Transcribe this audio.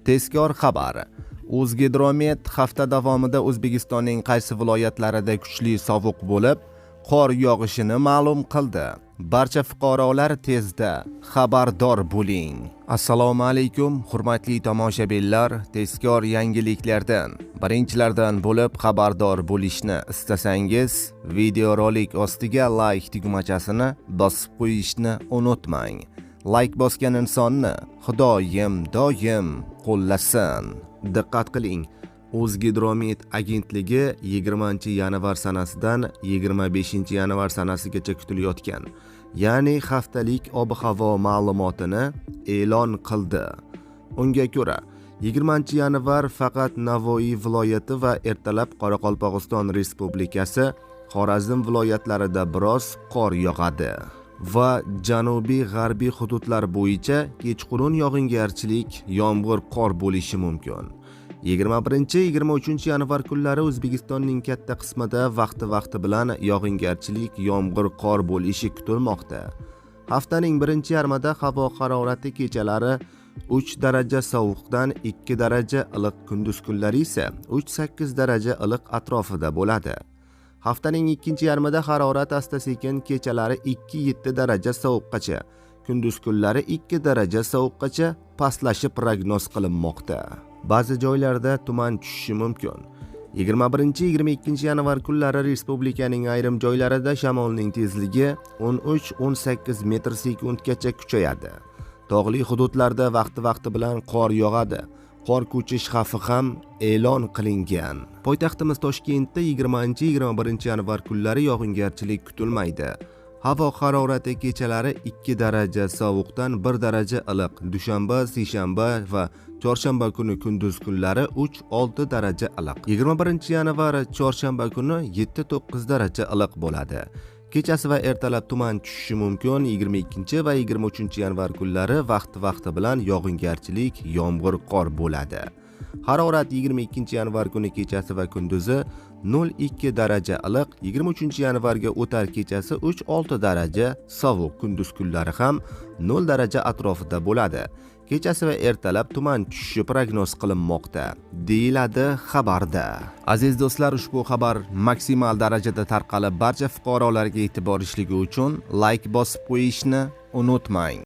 Tezkor xabar. O'zgidromet hafta davomida O'zbekistonning qaysi viloyatlarida kuchli sovuq bo'lib, qor yog'ishini ma'lum qildi. Barcha fuqarolar tezda xabardor bo'ling. Assalomu alaykum, hurmatli tomoshabinlar. Tezkor yangiliklardan birinchilardan bo'lib xabardor bo'lishni istasangiz, videorolik ostiga like tugmachasini bosib qo'yishni unutmang. Like bosgan insonni Xudoyim doim qo'llasin. Diqqat qiling. O'zgidromet agentligi 20-yanvar sanasidan 25-yanvar sanasigacha kutilayotgan, ya'ni haftalik ob-havo ma'lumotini e'lon qildi. Unga ko'ra, 20-yanvar faqat Navoiy viloyati va ertalab Qoraqalpog'iston Respublikasi, Xorazm viloyatlarida biroz qor yog'adi va janubiy g'arbiy hududlar bo'yicha kechqurun yog'ingarchilik, yomg'ir, qor bo'lishi mumkin. 21-23 yanvar kunlari O'zbekistonning katta qismida vaqti-vaqti bilan yog'ingarchilik, yomg'ir, qor bo'lishi kutilmoqda. Haftaning birinchi yarmida havo harorati kechalari 3 daraja sovuqdan 2 daraja iliq, kunduz kunlari esa 3-8 daraja iliq atrofida bo'ladi. Haftaning ikkinchi yarmida harorat asta-sekin kechalari 2-7 daraja sovuqqacha, kunduz kunlari 2 daraja sovuqqacha pastlashi prognoz qilinmoqda. Ba'zi joylarda tuman tushishi mumkin. 21-22 yanvar kunlari respublikaning ayrim joylarida shamolning tezligi 13-18 metr sekundgacha kuchayadi. Tog'li hududlarda vaqti-vaqti bilan qor yog'adi. Qor ko'chish xavfi ham e'lon qilingan. Poytaxtimiz Toshkentda 20-21 yanvar kunlari yog'ingarchilik kutilmaydi. Havo harorati kechalari 2 daraja sovuqdan 1 daraja iliq. Dushanba, seshanba va chorshanba kuni kunduz kunlari 3-6 daraja iliq. 21 yanvar chorshanba kuni 7-9 daraja iliq bo'ladi. Kechasi va ertalab tuman tushishi mumkin. 22 va 23 yanvar kunlari vaqti-vaqti bilan yog'ingarchilik, yomg'ir, qor bo'ladi. Harorat 22 yanvar kuni kechasi va kunduzi 0,2 daraja iliq, 23 yanvarga o'tar kechasi 3-6 daraja sovuq, kunduz kunlari ham 0 daraja atrofida bo'ladi. Kechasi va ertalab tuman tushishi prognoz qilinmoqda, deyiladi xabarda. Aziz do'stlar, ushbu xabar maksimal darajada tarqalib, barcha fuqarolarga yetib borishligi uchun like bosib qo'yishni unutmang.